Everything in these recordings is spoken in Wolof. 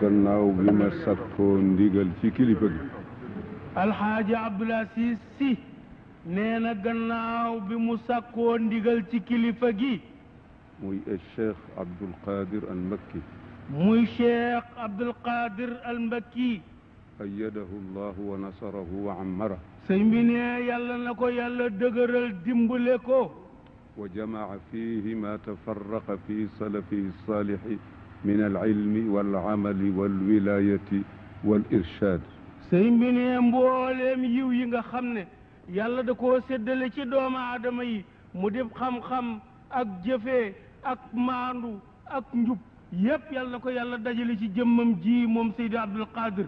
gannaaw bi ma sakkoo ndigal ci kilifa gi. alxaaji Abdoul Aziz Sy nee na gannaaw bi mu sakkoo ndigal ci kilifa gi. muy Cheikh Abdoul Qadir al Makki. muy Cheikh Abdoul Qadir al Makki. ayyadahu llahu wa nasarahu wa ammara. sëñ bi ne yàlla na ko yàlla dëgëral dimbale ko. wa jamaa fihi ma tafarraqa fi salafihi saalixi min alilmi walamali walwilayati walirshad. sëñ bi ne mbooleem yiw yi nga xam ne yàlla da koo séddale ci doomu aadama yi mu def xam-xam ak jëfee ak maandu ak njub yépp yàlla na ko yàlla dajale ci jëmmam ji moom Seydi Abdoul Qadir.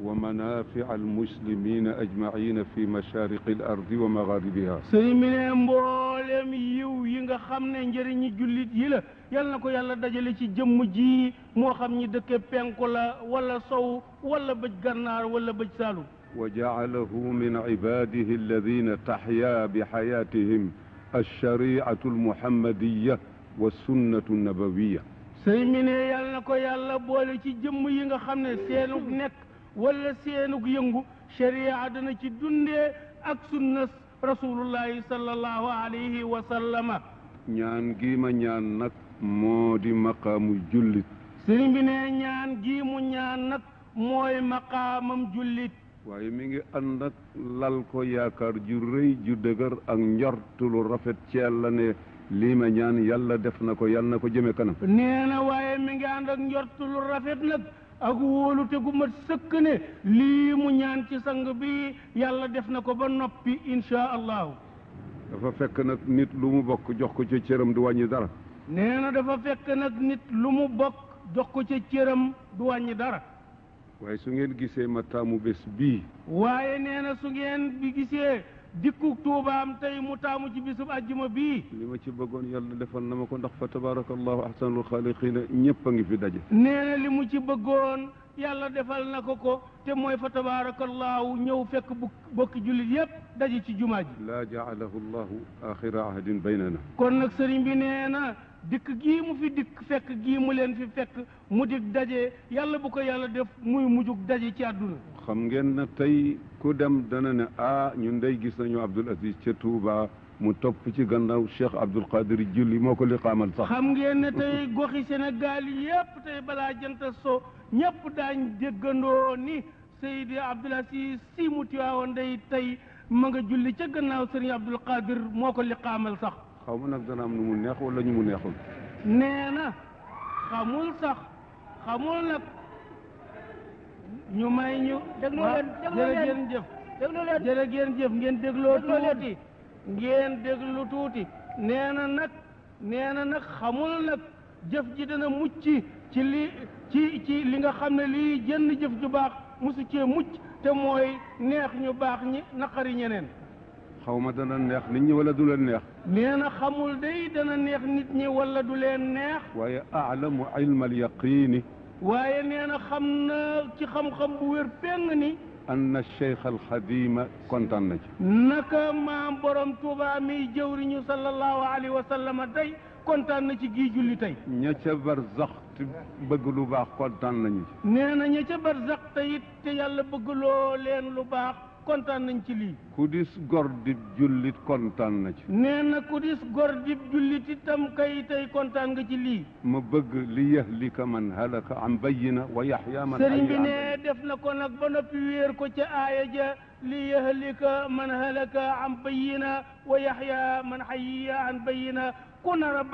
wa manafia almuslimina ajmaina fi mashariqi al ardi wa magharibiha. sëñ bi ne mbooleem yiw yi nga xam ne njëriñi jullit yi la yal na ko yàlla dajale ci jëmm ji moo xam ñi dëkke penku la wala sow wala bëj gànnaar wala bëj saalum. wa jaalahu min ibadihi alladina taxya bi xayatihim alshariatu almuhammadiya wa sunnatu nabawiya. sëñ bi ne yal na ko yàlla boole ci jëmm yi nga xam ne seenug nekk wala seenug yëngu sharia dana ci dundee ak sunna rasulullahi sallallahu alayhi wa sallama. ñaan gi ma ñaan nag moo di maqaamu jullit. sëriñ bi ne ñaan gi mu ñaan nag mooy maqaamam jullit. waaye mi ngi ànd ak lal ko yaakaar ju rëy ju dëgër ak njortu lu rafet ci yàlla ne lii ma ñaan yàlla def na ko yàlla na ko jëme kanam. nee na waaye mi ngi ànd ak njortu lu rafet nag ak wóolute gu mat sëkk ne lii mu ñaan ci sang bi yàlla def na ko ba noppi insha allahu. dafa fekk nag nit lu mu bokk jox ko ca cëram du wàññi dara. nee na dafa fekk nag nit lu mu bokk jox ko ca cëram du wàññi dara. waaye su ngeen gisee ma taamu bés bii. waaye nee na su ngeen bi gisee dikku tuubaam tey mu taamu ci bisub àjjuma bii. li ma ci bëggoon yàlla defal na ma ko ndax fa tabaarakallahu ahsanul xaaliqiina ñëpp a ngi fi daje. nee na li mu ci bëggoon yàlla defal na ko te mooy fa tabaarakallahu ñëw fekk bokki jullit yépp daje ci jumaa ji. laa jaalahu llahu axira ahdin baynana. kon nag sëriñ bi nee na dikk gii mu fi dikk fekk gii mu leen fi fekk mu dik daje yàlla bu ko yàlla def muy mujjug daje ci àdduna. xam ngeen na tey ku dem dana ne ñun day gis nañu Abdoul Aziz ca Touba mu topp ci gannaaw Cheikh Abdoul Qadir julli moo ko liqaamal sax. xam ngeen ne tey goxi Sénégal yépp tey balaa jant so ñépp daañ déggandoo ni Seydi Abdoul Aziz Sy mu Tiwaawoon day tey ma nga julli ca gannaaw Serigne Abdoul Qadir moo ko liqaamal sax. xaw ma nag dana am nu mu neex wala ñu mu neexul. nee na xamul sax xamul nag ñu may ñu. déglu leen jërëjëf ngeen dégloo tuuti. ngeen déglu tuuti. nee na nag xamul nag jëf ji dana mucc ci li nga xam ne lii jënn jëf ju baax musu cee mucc te mooy neex ñu baax ñi naqari ñeneen. xaw ma dana neex nit ñi wala du leen neex. nee na xamul day dana neex nit ñi wala du leen neex. waaye aalamu ilma al yaqiini. waaye nee na xam na ci xam-xam bu wér péng ni. anna cheikh al xadima kontaan na ci. naka maam borom Tuuba mi jëwriñu sallallahu alayhi wa sallam tey kontaan na ci gii julli tey. ña ca barzax te bëgg lu baax kontaan nañu ci. nee na ña ca barzax te it te yàlla bëgg loo leen lu baax kontaan nañ ci lii. ku dis gor di jullit kontaan na ci. nee na ku dis gor di jullit itam kay tey kontaan nga ci lii. ma bëgg li yahlika man halaka an bayyina wa yaxya man hayya. sëriñ bi ne def na ko nag ba noppi wéer ko ca aaya ja li yahlika man halaka an bayyina wa yaxya man hayya an bayyina ku nar a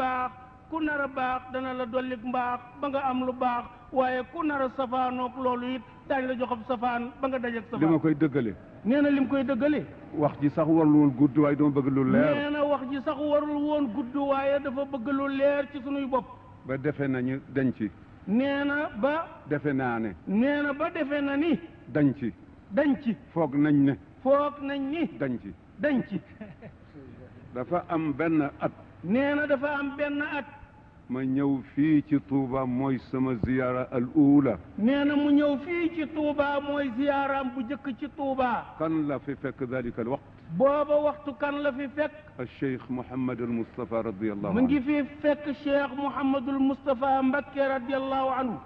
baax dana la dollik mbaax ba nga am lu baax waaye ku nar a safaanoog loolu it daañu la joxab safaan ba nga dajeg safaan. li ma koy dëggale. nee na lim koy dëggale. wax ji sax warul woon gudd waaye dama bëgg lu leer. nee na wax ji sax warul woon gudd waaye dafa bëgg lu leer ci sunuy bopp. ba defe nañu dañ ci. nee na ba. defe naa ne. nee na ba defe na ni. dañ ci. dañ ci. foog nañ ne. foog nañ ni. dañ ci. dañ ci. dafa am benn at. nee na dafa am benn at. ma ñëw fii ci Touba mooy sama ziyaara al uula. nee na mu ñëw fii ci Touba mooy ziyaaraam bu njëkk ci Touba. kan la fi fekk dalika al waqt. booba waxtu kan la fi fekk الشيخ محمد المصطفى رضي الله mu ngi عنه fi fekk Cheikh Mouhamadul Moustapha Mbacké radiallahu anhu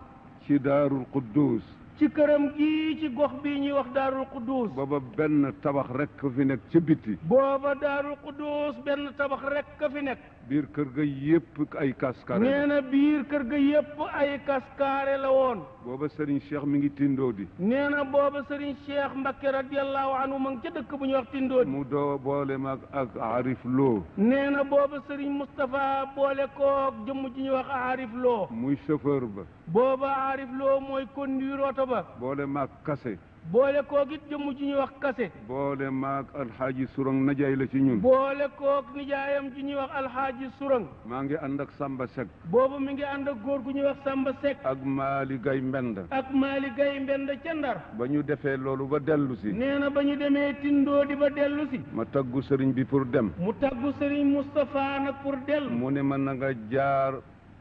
ci Daarul Quddus ci këram gii ci gox bii ñuy wax Daarul Quddus booba benn tabax rek fi nekk ca biti booba Daarul Quddus benn tabax rek ka fi nekk biir kër ga yépp ay kaskare nee na biir kër ga yépp ay kaskaare la woon booba Serigne Cheikh mi ngi tindoo di nee na booba Serigne Cheikh Mbacké radiallahu anhu ma ngi ca dëkk bu ñuy wax Tindoodi mu doo boole mag ak Arif Lo nee na booba Serigne Moustapha boole koog jëmm ji ñuy wax Arif Lo muy chauffeur ba booba Arif Lo mooy conduire oto ba boole maag kase boole koog it jëmm ji ñuy wax kase boole maag alxaaji surang najaay la ci ñun boole koog nijaayam ji ñuy wax alxaaji surang maa ngi ànd ak Samba Seck booba mi ngi ànd ak góor gu ñuy wax Samba Seck ak Maali Gay Mbend ak Maali Gay Mbend ca Ndar ba ñu defee loolu ba dellu si nee na ba ñu demee Tindoodi ba dellu si ma taggu sëriñ bi pour dem mu taggu Serigne Moustapha nag pour dellu mu ne ma na nga jaar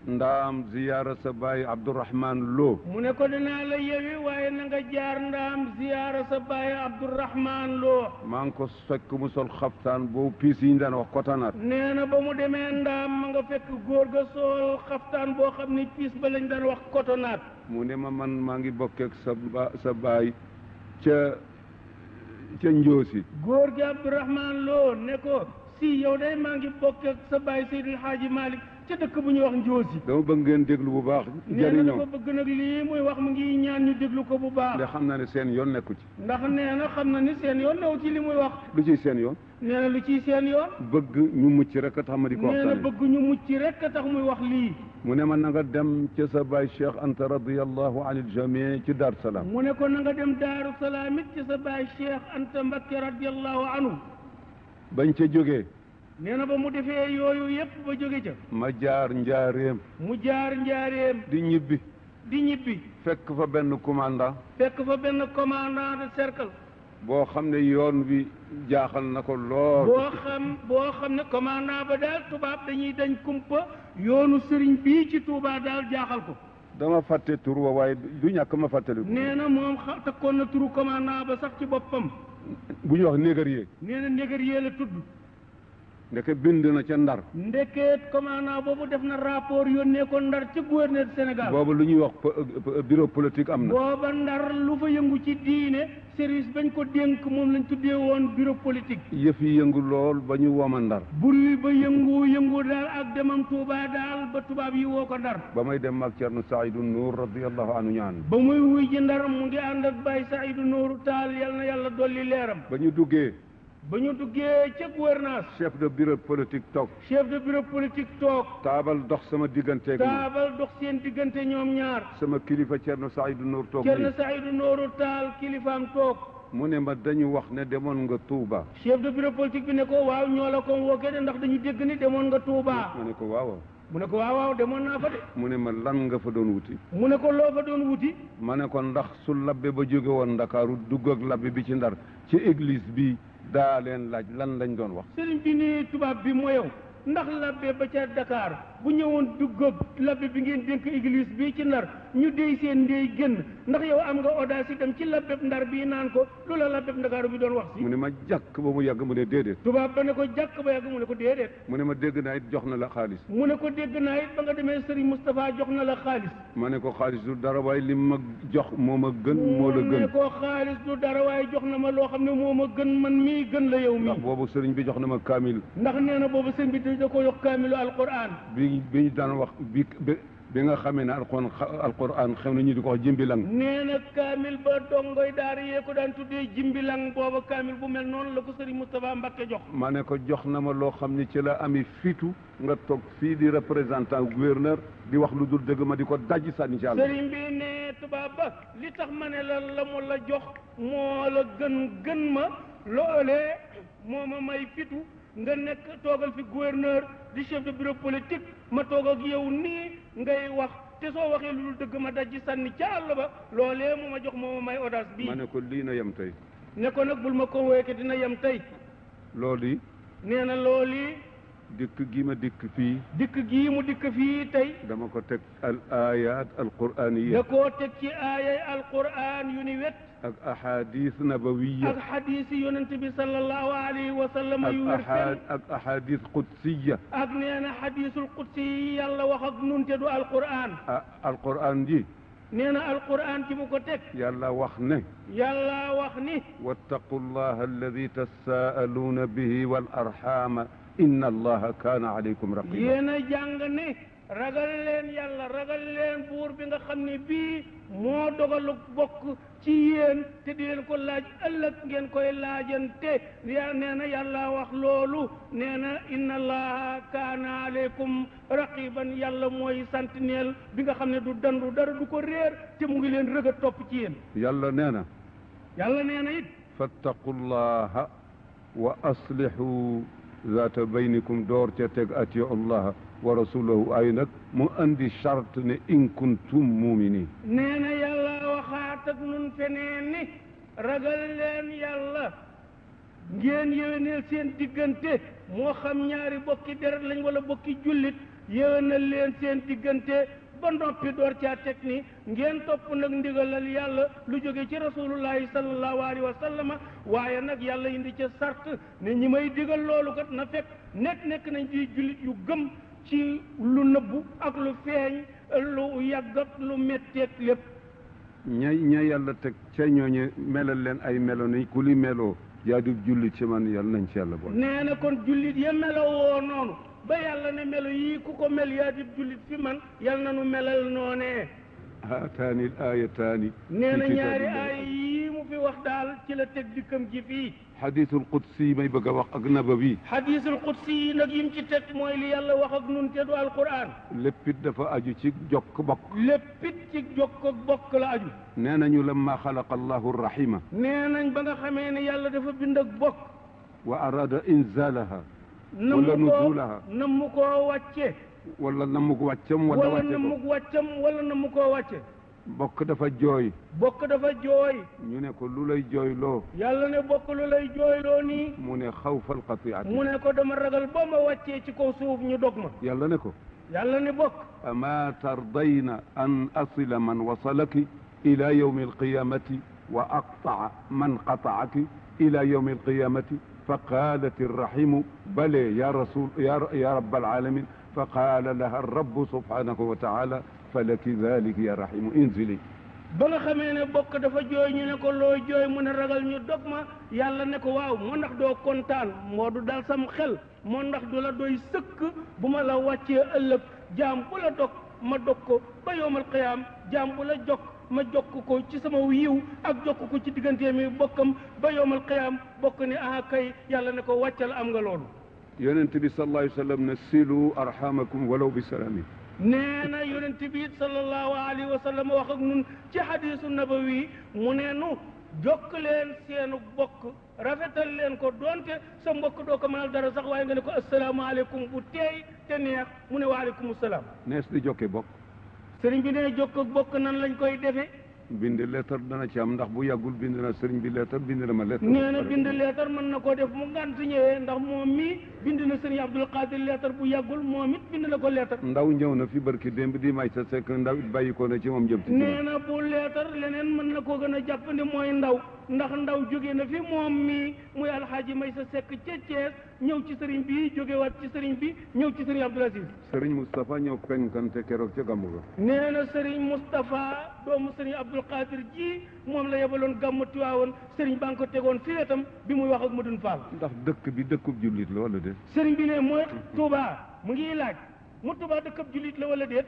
ndaam ziyaara sa baay Abdourahman Lo mu ne ko dinaa la yewi waaye na nga jaar ndaam ziyaara sa baay Abdourahman Lo maa ngi ko fekk mu sol xaftaan boobu piis yi ñu daan wax kotanaat nee na ba mu demee ndaam ma nga fekk góor ga sol xaftaan boo xam ni piis ba lañ daan wax kotonaat mu ne ma man maa ngi bokkeek sa baay ca Njoosi góor gi Abdourahman Lo ne ko si yow day maa ngi bokkeek sa baay Seydil Haaji Malick ca dëkk bu ñuy wax Njoosi dama bëgg ngeen déglu bu baax nee na jëriñoo dafa bëgg nag lii muy wax mu ngi ñaan ñu déglu ko bu baax ndax xam naa ne seen yoon nekku ci ndax nee na xam na ni seen yoon new ci li muy wax lu ciy seen yoon nee na lu ciy seen yoon bëgg ñu mucc rek a tax ma di ko nee na waxtaane bëgg ñu mucc rek a tax muy wax lii mu ne ma na nga dem ca sa baay Cheikh Anta radiyallahu anil jamii ci Dar Salaam mu ne ko na nga dem Daaru Salaam it ci sa baay Cheikh Anta Mbacké radiallahu anhu bañ ca jógee nee na ba mu defee yooyu yépp ba jóge ca ma jaar njaareem mu jaar njaareem di ñibbi di ñibbi fekk fa benn commandant fekk fa benn commandant de cercle boo xam ne yoon wi jaaxal na ko lool boo xam ne commandant ba daal tubaab dañuy dañ kumpa yoonu sëriñ bii ci Touba daal jaaxal ko dama fàtte tur wa waaye du ñàkk ma fàttali ko nee na moom takkoon na turu commandant ba sax ci boppam bu ñu wax négrier nee na négrier la tudd ndeke bind na ca Ndar ndekeet commandant boobu def na rapport yónnee ko Ndar ci gouverneur du Sénégal boobu lu ñuy wax bureau politique am na booba Ndar lu fa yëngu ci diine service bañ ko dénk moom lañ tuddee woon bureau politique yëf yi yëngu lool ba ñu wooma Ndar buri ba yëngu daal ak demam Touba daal ba tubaab yi woo ko Ndar ba may dem ak Cerno Saïdou Nour radiyallahu anhu ñaan ba muy wuy ji Ndar mu ngi ànd ak Baye Saïdou Nour Taal yal na yàlla dolli leeram ba ñu duggee ca gouvernance chef de bureau politique toog taabal dox sama digganteeg taabal dox seen diggante ñoom ñaar sama kilifa Cerno Saïdou Nour toog Cerno Saïdou Nour Taal kilifaam toog mu ne ma dañu wax ne demoon nga Touba chef de bureau politique bi ne ko waaw ñoo la ko wooke de ndax dañu dégg ni demoon nga Touba ma ne ko waaw mu ne ko waaw demoon naa fa de mu ne ma lan nga fa doon wuti mu ne ko loo fa doon wuti ma ne ko ndax su labbe ba jóge woon Ndakaaru dugg ak labbe bi ci Ndar ci église bi daa leen laaj lan lañ doon wax sëriñ bi ni tubaab bi moo yow ndax labbe ba ca Dakar bu ñëwoon dugg ak labbe bi ngeen dénk église bii ci Ndar ñu déy seen ndey génn ndax yow am nga audace dem ci labbeb Ndar bii naan ko lu la labbeb Ndakaaru bi doon wax si mu ne ma jàkk ba mu yàgg mu ne déedéet tubaab ba ne ko jàkk ba yàgg mu ne ko déedéet mu ne ma dégg naa it jox na la xaalis mu ne ko dégg naa it ba nga demee Serigne Moustapha jox na la xaalis ma ne ko xaalis du dara waaye li ma jox moo ma gën moo la mu gën ne ko xaalis du dara waaye jox na ma loo xam ne moo ma gën man mii gën la yow mii ndax boobu sëriñ bi jox na ma kaamil ndax nee na boobu sëriñ bi da ko jox kaamilu alquran bi ñu daan wax bi nga xamee ne alquran xew na ñu di ko wax jimbilang nee na kaamil ba dongoy daara yee ko daan tuddee jimbilang booba kaamil bu mel noonu la ko Serigne Moustapha Mbacké jox ma ne ko jox na ma loo xam ni ci la ami fitu nga toog fii di représentant gouverneur di wax lu dul dëgg ma di ko dajji sànni ci àll Serigne bi ne tubaab ba li tax ma ne la mu la jox moo la gën ma loolee moo ma may fitu nga nekk toogal fi gouverneur di chef de bureau politique ma toog ak yow nii ngay wax te soo waxee lu dul dëgg ma daj ci sànni ca àll ba loolee mu ma jox moo ma may audace bii ma ne ko lii na yem tey ne ko nag bul ma ko wéeke dina yem tey loolu yi nee na loolu yi dikk gi ma dikk fii mu dikk fii tey dama ko teg al ayat al quraniya da koo teg ci aayay alquran yu ni wet ak ahadis nabawiya ak xadis yi yonent bi sallallahu alayhi wa sallam yu wér ak ahadis qudsiya ak nee na xadisul qudsi yi yàlla wax ak nun te du alquran alquran ji nee na alquran ci mu ko teg yàlla wax ne yàlla wax ni wattaqu llaha alladi tasaaluuna bihi wal arxama inna allaha kaana alaykum raqiba yéen a jàng ne ragal leen yàlla ragal leen buur bi nga xam ne bii moo dogalu bokk ci yéen te di leen ko laaj ëllëg ngeen koy laajante nee na yàlla wax loolu nee na inna allaha kaana aleykum raqiban yàlla mooy sentinelle bi nga xam ne du dandu dara du ko réer te mu ngi leen rëg a topp ci yéen yàlla nee na yàlla nee na it fattaqu llaha wa aslihu zaata baynikum door ca teg atiu allaha wa rasulahu ay nag mu andi charte ne in kuntum muminin nee na yàlla waxaat ak nun feneen ni ragal leen yàlla ngeen yéwéneel seen diggante moo xam ñaari bokki deret lañ wala bokki jullit yéwénal leen seen diggante ba noppi door caa teg ni ngeen topp nag ndigalal yàlla lu jóge ci rasulullahi sallallahu alayhi wa sallama waaye nag yàlla indi ca sart ne ñi may digal loolu kat na fekk nekk nañ di jullit yu gëm ci lu nëbbu ak lu feeñ lu yàggat lu metteeg lépp ña yàlla teg ca ñooñu melal leen ay melo ni ku li meloo yaa di jullit ci man yàlla nañ ci yàlla boole nee na kon jullit ya meloo woo noonu ba yàlla ne melo yii ku ko mel yaa di jullit fi man yàlla na nu melal noonee haataani l ayataani nee na ñaari aaya yii mu fi wax daal ci la teg dikkam ji fii xadiisul qudsi may bëgg a wax ak nabawi xadiisul qudsi yi nag yim ci teg mooy li yàlla wax ak nun te du alquran léppit dafa aju ci jokk bokk léppit ci jokk ak bokk la aju nee nañu lamma xalaqa allahu rahima nee nañ ba nga xamee ne yàlla dafa bind ak bokk wa arada inzalaha wala nuzulaha nam mu koo wàcce wala nam mu ko wàccam wala wàcce nam mu ko wàccam wala nam mu koo wàcce bokk dafa jooy bokk dafa jooy ñu ne ko lu lay jooyloo yàlla ne bokk lu lay jooyloo nii mu ne xawfal qati'ati mu ne ko dama ragal boo ma wàccee ci kaw suuf ñu dog ma yàlla ne ko yàlla ne bokk ama tardayna an asila man wasalaki ila yawmi alqiyamati wa aqta'a man qata'aki ila yawmi alqiyamati fa qalat arrahimu bale ya rasul ya rabbal alamin fa qala laha arrabu subhanahu wa ta'ala falaki dhalika ya rahimu inzili ba nga xamee ne bokk dafa jooy ñu ne ko looy jooy mu ne ragal ñu dog ma yàlla ne ko waaw moo ndax doo kontaan moo du dal sam xel moo ndax du la doy sëkk bu ma la wàccee ëllëg jaam bu la dog ma dog ko ba yowmal qiyaam jaam bu la jokk ma jokk ko ci sama yiw ak jokk ko ci diggante mi bokkam ba yowmal qiyaam bokk ne ah kay yàlla ne ko wàccal am nga loolu yonent bi sallallahu alayhi wa sallam ne silu arhamakum walaw bi salami nee na yonent bi sallallahu alayhi wa sallam wax ak nun ci xadiisu nabawi mu ne nu jokk leen seenu bokk rafetal leen ko doonte sa mbokk doo ko mënal dara sax waaye nga ne ko asalaamaaleykum bu teey te neex mu ne waaleykum salaam nees di jokke bokk sëriñ bi ne jokk ak bokk nan lañ koy defee bind leetar dana ci am ndax bu yàggul bind na sëriñ bi leetar bind na ma leetar nee na bind leetar mën na koo def mu ngant ñëwee ndax moom mi bind na sëriñ Abdul Qadir leetar bu yàggul moom it bind na ko leetar ndaw ñëw na fi barki démb di may sa sekk ndaw it bàyyi ko na ci moom jëm ci nee na bu leetar leneen mën na koo gën a jàppandi mooy ndaw ndax ndaw jóge na fi moom mi muy alxaaji may sa sekk ca Thiès ñëw ci sëriñ bi jógewaat ci sëriñ bi ñëw ci sëriñ Abdul Aziz sëriñ Moustapha ñëw penkante keroog ca gàmmu ga nee na sëriñ Moustapha doomu sëriñ Abdul Qadir ji moom la yebaloon gàmmu Tiwaawoon sëriñ baa ngi ko tegoon fi wetam bi muy wax ak Madun Fall ndax dëkk bi dëkkub jullit la wala déet sëriñ bi ne mooy Touba mu ngi laaj mu Touba dëkkab jullit la wala déet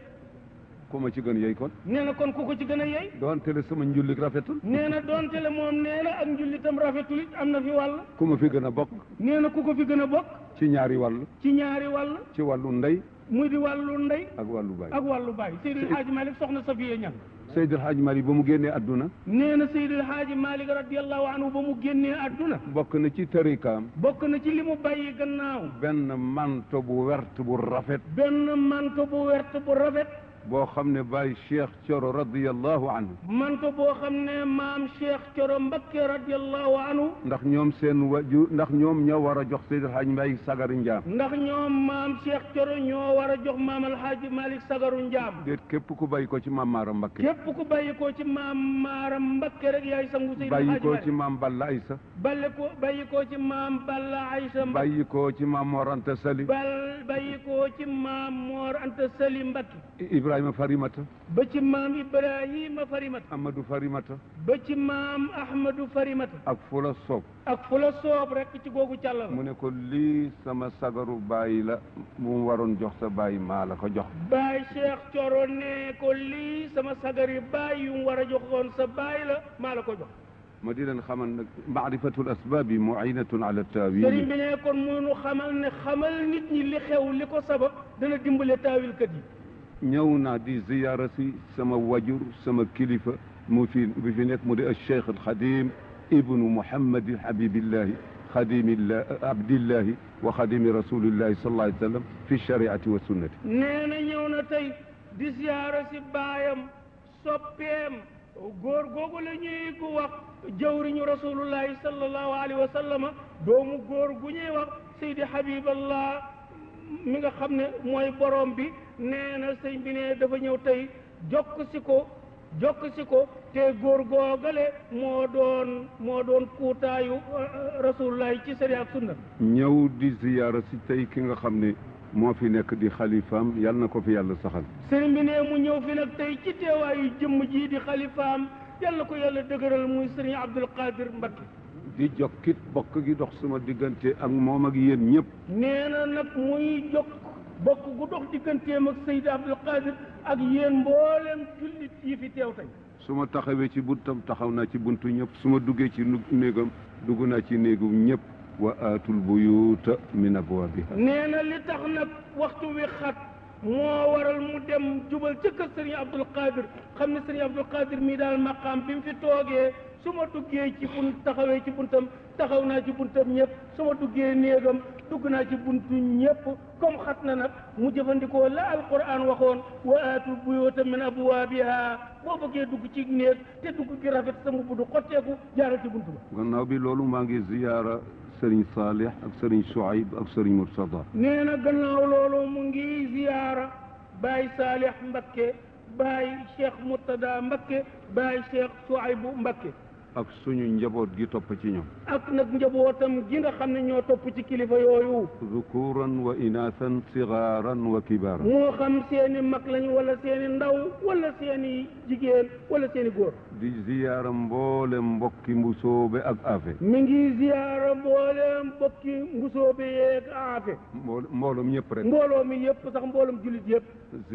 ku ma ci gën yey kon nee na kon ku ko ci gën a yey doonte le sama njullit rafetul nee na doonte le moom nee na ak njullitam rafetul it am na fi wàll ku ma fi gën a bokk nee na ku ko fi gën a bokk ci ñaari wàll ci ñaari wàll ci wàllu ndey muy di wàllu ndey ak wàllu baay ak wàllu baay Seydil Haaji Malick soxna Safiya Ñang Seydil Haaji Malick ba mu génnee adduna nee na Seydil Haaji Malick radiyallahu anhu ba mu génnee adduna bokk na ci tarikaam bokk na ci li mu bàyyi gannaaw benn manto bu wert bu rafet benn manto bu wert bu rafet boo xam ne Baye Cheikh Thioro radiyallahu anhu manto boo xam ne maam Cheikh Thioro Mbakke radiyallahu anhu ndax ñoom seen waju ndax ñoom ñoo war a jox Seydi El Hadji Malick Sagaru Njaam ndax ñoom maam Cheikh Thioro ñoo war a jox maam El Hadji Malick Sagaru Njaam déet képp ku bàyyi ko ci maam Maaram Mbakke képp ku bàyyi ko ci maam Maaram Mbakke rek yaay sangu Seydi El Hadji bàyyi ko Malick ci maam Balla Aysa bàyyi ko ci maam Balla Aysa Mbakke bàyyi ko ci maam Mor Anta Sali bàyyi ko ci maam Mor Anta Sali Mbakke Ibrahima Farimata ba ci maam Ibrahima Farimata Amadou Farimata ba ci maam Ahmadou Farimata ak fu la soob ak fu la soob rek ci googu càll mu ne ko lii sama sagaru bàyyi la bu mu waroon jox sa bàyyi maa la ko jox Baay Cheikh Thioro ne ko lii sama sagari baay yu mu war a joxoon sa baay la maa la ko jox ma di leen xamal nag maarifatul asbaabi muinatun ala taawil sëriñ bi ne kon munu xamal ne xamal nit ñi li xew li ko sabab dana dimbale taawilkat yi ñëw naa di ziyaara si sama wajur sama kilifa mu bi fi nekk mu di Cheikh al Xadim ibnu Muhammad Habibillahi xadimillah abdillahi wa xadimi rasulillahi sallallahu alayhi wa sallam fi shariati wa sunnati nee na ñëw na tey di ziyaara si baayam soppeem góor googu la ñuy ko wax jawriñu rasulullahi sallallahu alayhi wa sallama doomu góor gu ñuy wax Seydi Habiballah mi nga xam ne mooy borom bi nee na sëñ bi ne dafa ñëw tey jokk si ko te góor googale moo doon kuutaayu rasulullahi ci sariya ak sunna ñëw di ziyaara si tey ki nga xam ne moo fi nekk di xalifaam yal na ko fi yàlla saxal sëriñ bi ne mu ñëw fi nag tey ci teewaayu jëmm ji di xalifaam yal na ko yàlla dëgëral muy sëriñ Abdul Qadir Mbakke di jokkit bokk gi dox sama diggante ak moom ak yéen ñëpp nee na nag muy jokk bokk gu dox digganteem ak Seydi Abdul Qadir ak yéen mboolem jullit yi fi teew tey su ma taxawee ci buntam taxaw naa ci buntu ñëpp su ma duggee ci néegam dugg naa ci néegu ñëpp wa aatul buyuuta min abwaabiha nee na li tax nag waxtu wi xat moo waral mu dem jubal ca kër sëriñ Abdul Qadir xam ne sëriñ Abdul Qadir mii daal maqaam bi mu fi toogee su ma duggee ci taxawee ci buntam taxaw naa ci buntam ñëpp su ma duggee néegam dugg naa ci buntu ñëpp comme xat na nag mu jëfandikoo la alquran waxoon wa aatul buyuuta min abwaabiha boo bëggee dugg ci néeg te dugg gi rafet sa mbubb du xotteeku jaaral ci buntu ba gannaaw bi loolu maa ngi ziyaara sëriñ Salih ak sëriñ Chouaib ak sëriñ Murtada nee na gannaaw loolu mu ngi ziyaara Baay Salih Mbakke Baay Cheikh Murtada Mbakke Baay Cheikh Chouaib Mbakke ak suñu njaboot gi topp ci ñoom ak nag njabootam gi nga xam ne ñoo topp ci kilifa yooyu zukuran wa inaasan sigaaran wa kibaaran moo xam seeni mag lañu wala seeni ndaw wala seeni jigéen wala seeni góor di ziyaara mboolem mbokki mbusoobe ak aafe mi ngi ziyaara mboolem mbokki mbusoobe yeeg aafe mbooloom ñëpp rek mbooloo mi yëpp sax mbooloom jullit yëpp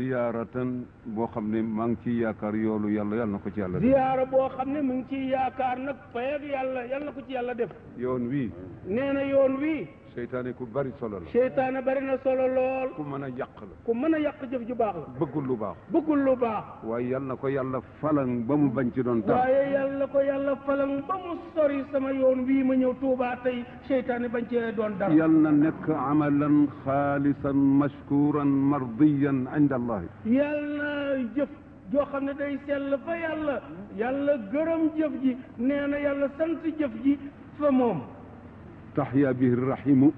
ziyaaratan boo xam ne maa ngi ciy yaakaar yoolu yàlla na ko ci yàlla def ziyaara boo xam ne mu ngi ciy yaakaar nag fayag yàlla na ko ci yàlla def yoon wii nee na yoon wii seytaane ku bari solo la seytaane bari na solo lool ku mën a yàq la ku mën a yàq jëf ju baax la bëggul lu baax bëggul lu baax waaye yal na ko yàlla falan ba mu bañ ci doon tax waaye yàlla ko yàlla falan ba mu sori sama yoon wii ma ñëw Tuubaa tey seytaane bañ cee doon dara yal na nekk amalan xaalisan mashkuran mardiyan inda allahi yàlla jëf joo xam ne day sell fa yàlla gërëm jëf ji nee na yàlla sant jëf ji fa moom taxya bihi rahimu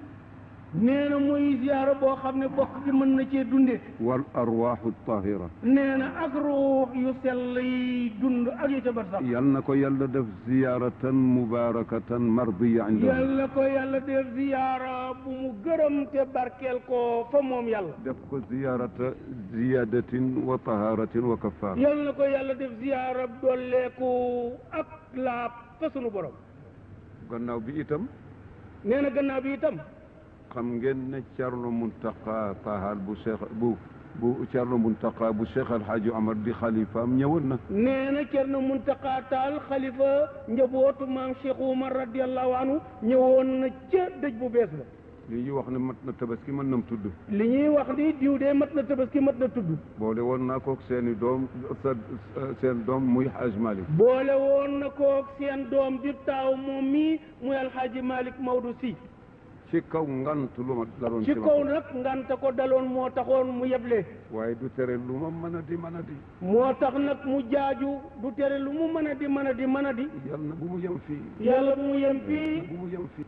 nee na muy ziyaara boo xam ne bokk gi mën na cee dunde wal arwaaxu tahira nee na ak ruux yu sell yi dund ak yu ca bar sax yal na ko yàlla def ziyaaratan mubarakatan mardiya inda yàlla ko yàlla def ziyaara bu mu gërëm te barkeel ko fa moom yàlla def ko ziyaarata ziyadatin wa taharatin wa kafaara yàlla na ko yàlla def ziyaara dolleeku ak laab fa sunu borom gannaaw bi itam nee na gannaaw bi itam xam ngeen ne Thierno Mountakha Tall bu Cheikh bu Thierno Mountakha bu Cheikh El Hadj Omar di xalifaam ñëwoon na. nee na Thierno Mountakha Tall xalifa njabootu maam Cheikh Omar radiyallahu anhu ñëwoon na ca dëj bu bees ba. li ñuy wax ne mat na tabaski mën na tudd. li ñuy wax ni diw de mat na tabaski mat na tudd. boole woon naa koog seen i doom seen doom muy Hadj Malick. boole woon na koog seen doom di taaw moom mii muy Alhaji Malick Maodo Sy. ci kaw ngant lu ma daloon ci kaw nag nganta ko daloon moo taxoon mu yeble waaye du tere lu ma mën a di moo tax nag mu jaaju du tere lu mu mën a di yal na bu mu yem fii yàlla bu mu yem fii bu mu yem fii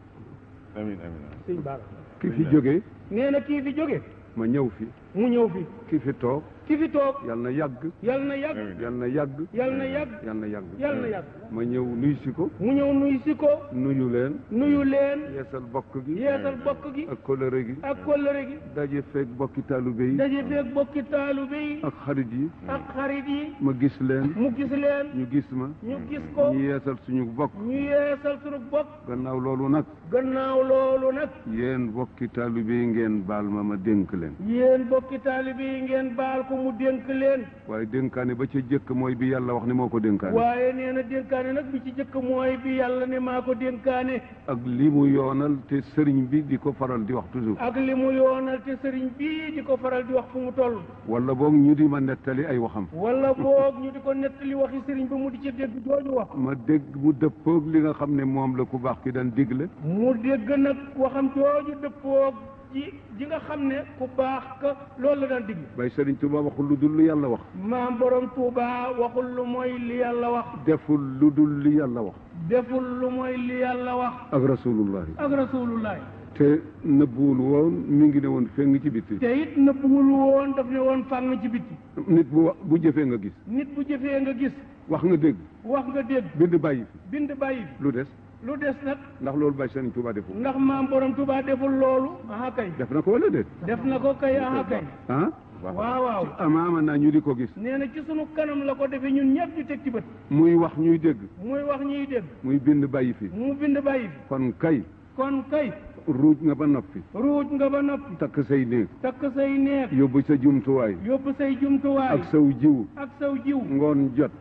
amiin amiin sëñ Bara ki fi jógee nee na kii fi jóge ma ñëw fi mu ñëw fi ki fi toog ki fi toog yal na yàgg yal na yàgg yal na yàgg yal na yàgg yal na yàgg yal na yàgg ma ñëw nuyu si ko mu ñëw nuyu si ko nuyu leen nuyu leen yeesal bokk gi yeesal bokk gi ak kóllëre gi ak kóllëre gi daje feeg bokki taalibe yi daje feeg bokki taalibe yi ak xarit yi ak xarit yi ma gis leen mu gis leen ñu gis ma ñu gis ko ñu yeesal suñu bokk ñu yeesal sunu bokk gannaaw loolu nag gannaaw loolu nag yéen bokki taalibe yi ngeen baal ma dénk leen yéen bokki taalibe yi ngeen baal ko mu dénk leen waaye dénkaane ba ca jëkk mooy bi yàlla wax ne moo ko dénkaane waaye nee na dénkaane nag bi ci jëkk mooy bi yàlla ne maa ko dénkaane ak li mu yoonal te sëriñ bi di ko faral di wax toujours ak li mu yoonal te sëriñ bii di ko faral di wax fu mu toll wala boog ñu di ma nettali ay waxam wala boog ñu di ko nettali waxi sëriñ ba mu di ci dégg jooju wax ma dégg mu dëppoog li nga xam ne moom la ku baax ki daan digle mu dégg nag waxam jooju dëppoog ji nga xam ne ku baax ka loolu la daan digle bay sëriñ Tuuba waxul lu dul lu yàlla wax maam borom Tuuba waxul lu mooy li yàlla wax deful lu dul li yàlla wax deful lu mooy li yàlla wax ak rasulullahi ak rasulullahi te nëbbuwul woon mi ngi ne woon feng ci bitti te it nëbbuwul woon daf ne woon fàng ci bitti nit bu jëfee nga gis nit bu jëfee nga gis wax nga dégg wax nga dégg bind bàyyi fi bind bàyyi fi lu des lu des nag ndax loolu bay sëriñ Tuuba deful ndax maam borom Tuuba deful loolu aha kay def na ko wala déet def na ko kay aha kay ah waaw waaw amaama naa ñu di ko gis nee na ci sunu kanam la ko defee ñun ñëpp ñu teg ci bët muy wax ñuy dégg muy wax ñuy dégg muy bind bàyyi fi mu bind bàyyi fi kon kay ruuj nga ba noppi ruuj nga ba noppi takk say néeg takk say néeg yóbbu sa jumtuwaay yóbbu say jumtuwaay ak saw jiw ak saw jiw ngoon jot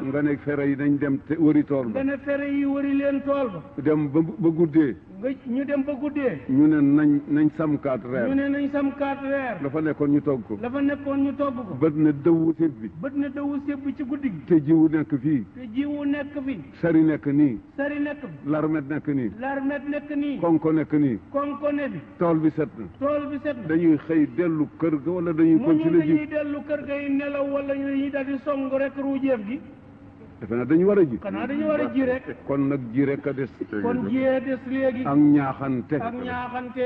nga ne fere yi nañ dem te wëri tool ba nga ne fere yi wëri leen tool ba dem ba guddee ñu dem ba guddee ñu ne nañ samkaat reer ñu ne nañ samkaat reer la fa nekkoon ñu togg ko bët na dëwu sébbi ci guddi gi te jiwu nekk fii te jiwu nekk fii sari nekk nii sari nekk fi larmet nekk nii larmet nekk nii konko nekk nii konko ne bi tool bi set na dañuy xëy dellu kër ga wala dañuy continuer ji dañuy dellu kër ga yi nelaw wala dañuy daal di song rek ruujeef gi defe naa dañu war a ji xanaa dañu war a ji rek kon nag ji rek a des kon jiyee des léegi ak ñaaxante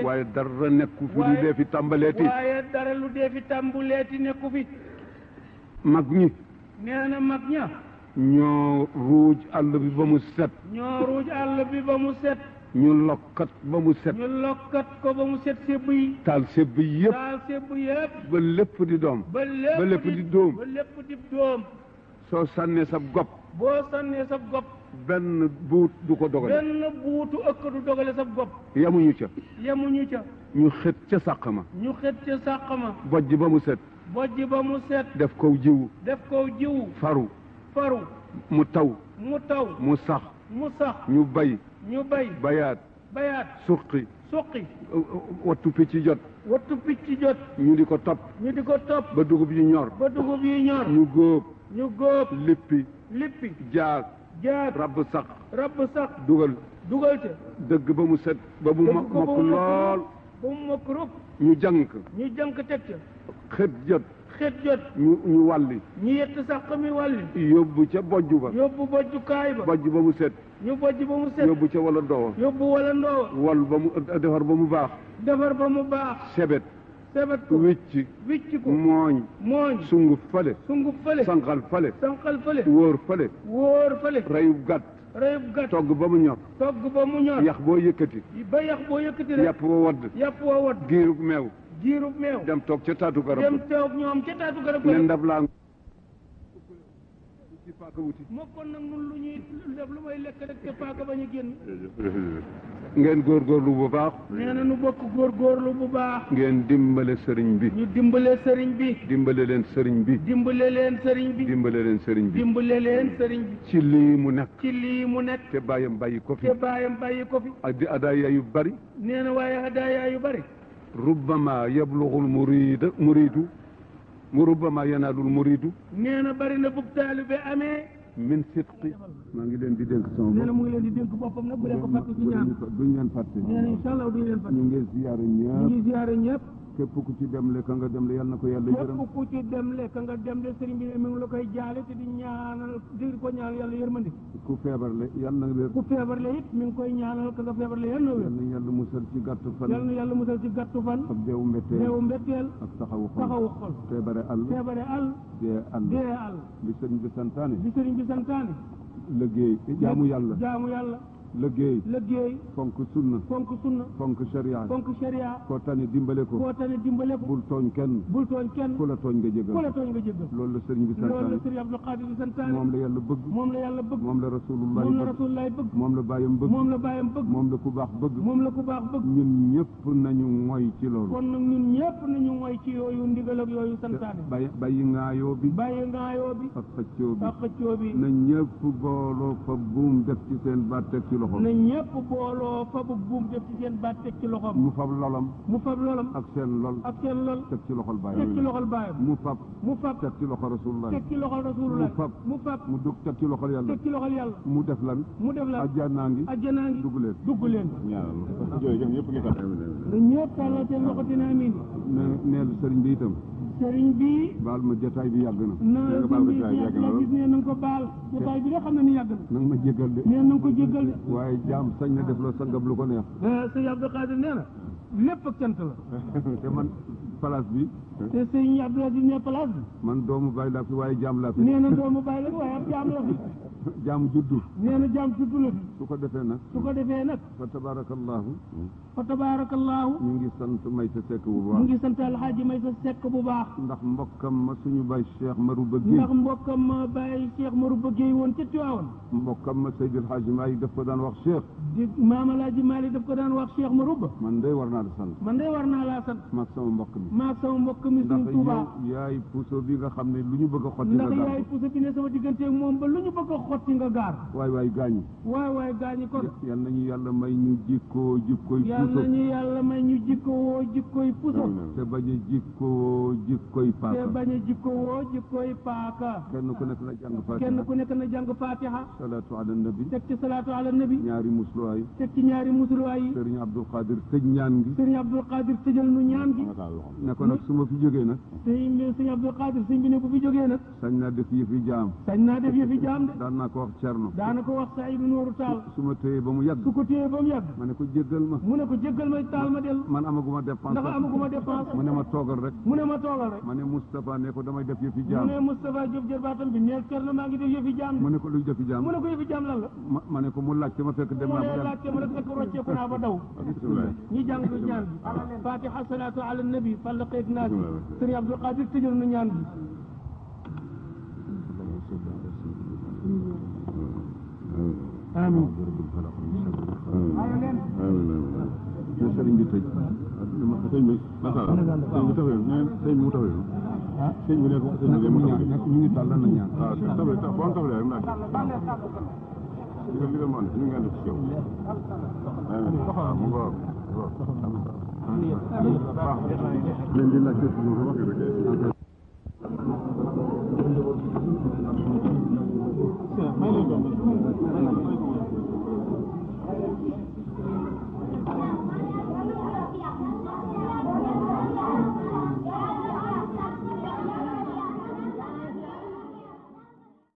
waaye dara nekku fi lu dee fi tàmbaleeti waaye dara lu dee fi tàmbaleeti nekku fi mag ñi nee na mag ña ñoo ruuj àll bi ba mu set ñu lokkat ba mu set ko ba mu set sébb yi taal sébb yëpp ba lépp di doom ba lépp di doom soo sànnee sa gopp boo sànnee sa gopp benn buut du ko dogale benn buutu ëkk du dogale sa gopp yamuñu ca ñu xët ca sàq ma bojj ba mu set def kow jiwu faru mu taw mu sax ñu bay bayaat suqi wattu picc jot ñu di ko topp ba dugub yi ñor ñu góob lippi jaag rabb sax dugal ca dëgg ba mu set ba mu mokk lool ñu jànk teg ca xet jot ñu wàlli ñu yett sax mi wàlli yóbbu ca bojju ba bojjukaay ba bojj ba mu set yóbbu ca wala ndoowa wal ba mu defar ba mu baax sebet ko wicc ko mooñ sunguf fale sanqal fale wóor fale rayub gàtt togg ba mu ñor yax boo yëkkati rek yàpp wa wadd giirub meew dem toog ca taatu garab ne ndab laa ci paaka wuti moo kon nag nun lu ñuy def lu may lekk rek te paaka bañ a génn ngeen góorgóorlu bu baax nee na nu bokk góorgóorlu bu baax ngeen dimbale sëriñ bi ñu dimbale sëriñ bi dimbale leen sëriñ bi ci lii mu nekk te bàyyam bàyyi ko fi ak di adaaya yu bari nee na waaye adaaya yu bari rubbama yablughul muridu rubbama yanaalul muridu nee na bari na bub taalibe amee min sidqi maa ngi leen di dénk sama nee na bopp mu ngi leen di dénk boppam nag bu leen ko fàtte ci ñaan duñ leen fàtte nee na incha allah duñ leen fàtte ñu ngi ziyaare ñu ñëpp ngi ziyaare ñëpp képp ku ci demle ka nga demle yal na ko yàlla yërëm képp ku ci dem le ka nga dem de sëriñ bi ne mi ngi la koy jaale te di ñaanal di ko ñaanal yàlla yërmandi ku feebarle yal na wér ku feebarle it mi ngi koy ñaanal ka nga feebarle yal na wér yal na yàlla musal ci gàtt fan yal na yàlla musal ci gàttu fan ak deewu mbetteel deewu mbetteel ak taxawu xol taxawu xol feebare àll feebare àll dee àll dee àll li sëriñ bi santaane bi sëriñ bi santaane liggéey jaamu yàlla jaamu yàlla liggéey liggéey fonk sunna fonk sunna fonk sharia fonk sharia koo tane dimbale ko koo tane dimbale ko bul tooñ kenn bul tooñ kenn ku la tooñ nga jégal ku la tooñ nga jéggal loolu la sëriñ bi loolu la santaane sëriñ Abdou Khadir bi santaane moom la yàlla bëgg moom la yàlla bëgg moom la rasulullahi moom la bëgg rasulullahi bëgg moom la bàyyam bëgg moom la bàyyam bëgg moom la ku baax bëgg moom la ku baax bëgg ñun ñëpp nañu moy ci loolu kon nag ñun ñëpp nañu mooy ci yooyu ndigal ak yooyu santaane bàyyi ngaayoo bi bàyyi ngaayoo bi ak xëccoo bi ak xëccoo bi na ñëpp booloo fa buum def ci seen baat teg ci loxo na ñëpp booloo fabu buum def ci seen baat teg ci loxoom mu fab lolam mu fab lolam ak seen lol ak seen lol teg ci loxol teg bàyyam ci loxol baayam mu fab mu fab teg ci loxo rasulullah teg ci loxol rasulullah mu fab mu dugg teg ci loxol yàlla teg ci loxol yàlla mu def lan mu def la ajjanaa ngi ajjanaa ngi dugg leen dugg leen ñaanal jërëjëf ñëpp ngi tax da ñëpp tàllal seen loxo dina amin neel sëriñ bi itam sëriñ bi baal ma jotaay bi yàgg na na sëriñ bi gis ne na nga ko baal jotaay bi de xam na ni yàgg na nanga ma jéggal de nee na nga ko jéggal de waaye jaam sañ na def loo sangam lu ko neex sëñ Abdou Khadir nee na lépp ak cant la te man place bi te sëñ Abdou Aziz ne place bi man doomu bàyyi laa fi waaye jaam laa fi nee na doomu bàyyi la waaye ab jaam la fi jaam juddu nee na jaam juddu la fi su ko defee nag su ko defee nag fa tabarakallahu fa tabarakallahu ñu ngi sant may sa sekk bu mu baax ngi sant alxaaji may sa sekk bu baax ndax mbokkam ma suñu bay Cheikh Marouba ndax Guèye mbokkam ma bàyyi Cheikh Marouba Guèye woon ca Tiwaawan mbokkam ma Seydil Hadji Maalik daf ko daan wax Cheikh di maam alaaji Maalik daf ko daan wax Cheikh Marouba man day war naa la sant man de war naa laa sant maag sama mbokk mi maag sama mbokk mi suñ ndax Tuubaa yow yaay puso bi nga xam ne lu ñu bëgg a xotti nga ndax gaar yaay puso bi ne sama digganteeg moom ba lu ñu bëgg a xotti nga gaar waay gaañu waay gaañi kon yal nañu yàlla may ñu jikkoo jikkoy yal puso nañu yàlla may ñu jikkowoo jikkoy puso te bañ a jikkoo jikkoy te paaka bañ a jikkowoo jikkoy paaka kenn ku nekk na jàng fatiha kenn ku nekk na jàng fatiha salaatu ala nabi teg ci salaatu ala nabi ñaari musluwaay teg ci ñaari musuluwaay yi sëriñ Abdul Qadir tëj ñaan gi sëriñ Abdul Qadir tëjal nu ñaan gi ne ko nag su ma fi jógee nag sëriñ Abdul Qadir sëñ bi ne bu fi jógee nag sañ naa def yëfi jaam sañ naa def yëfi jaam de daan naa ko wax Cerno daana ko wax Saydu Nooru Taal su ma téye ba mu yàgg su ko téye ba mu yàgg ma ne ko jéggal ma mu ne ko jéggal ma taal ma dellu man amaguma dépense ndax amaguma dépense mu ne ma toogal rek mu ne ma toogal rek ma ne Moustapha ne ko damay def yëfi mu jaam ne Moustapha Diop jërbaatam bi neel Cerno maa ngi def yëfi jaam mu ne ko luy defi jaam mu ne ko yëfi jaam lan la ma ne ko mu laajte ma fekk dem mu naa ne ba dem laajte ma ne fekk rocceeku naa ba daw ñi jàng ñaan bi fatiha salaatu ala nabi fàllaqeeg naas bi sëriñ Abdul Qadir tëjal nu ñaan bi amiin te sëriñ bi tëj sëñ bi masala sëñ bi tawee sëñ bi mu tawee sëñ bi ne ko sëñ bi mu ñaan ñu ngi tàll na ñaan waaw tawee bon tawee rek naa li nga mën ñu ngi ànd ci yow mu ngo leen di laajte ci ñu wax rek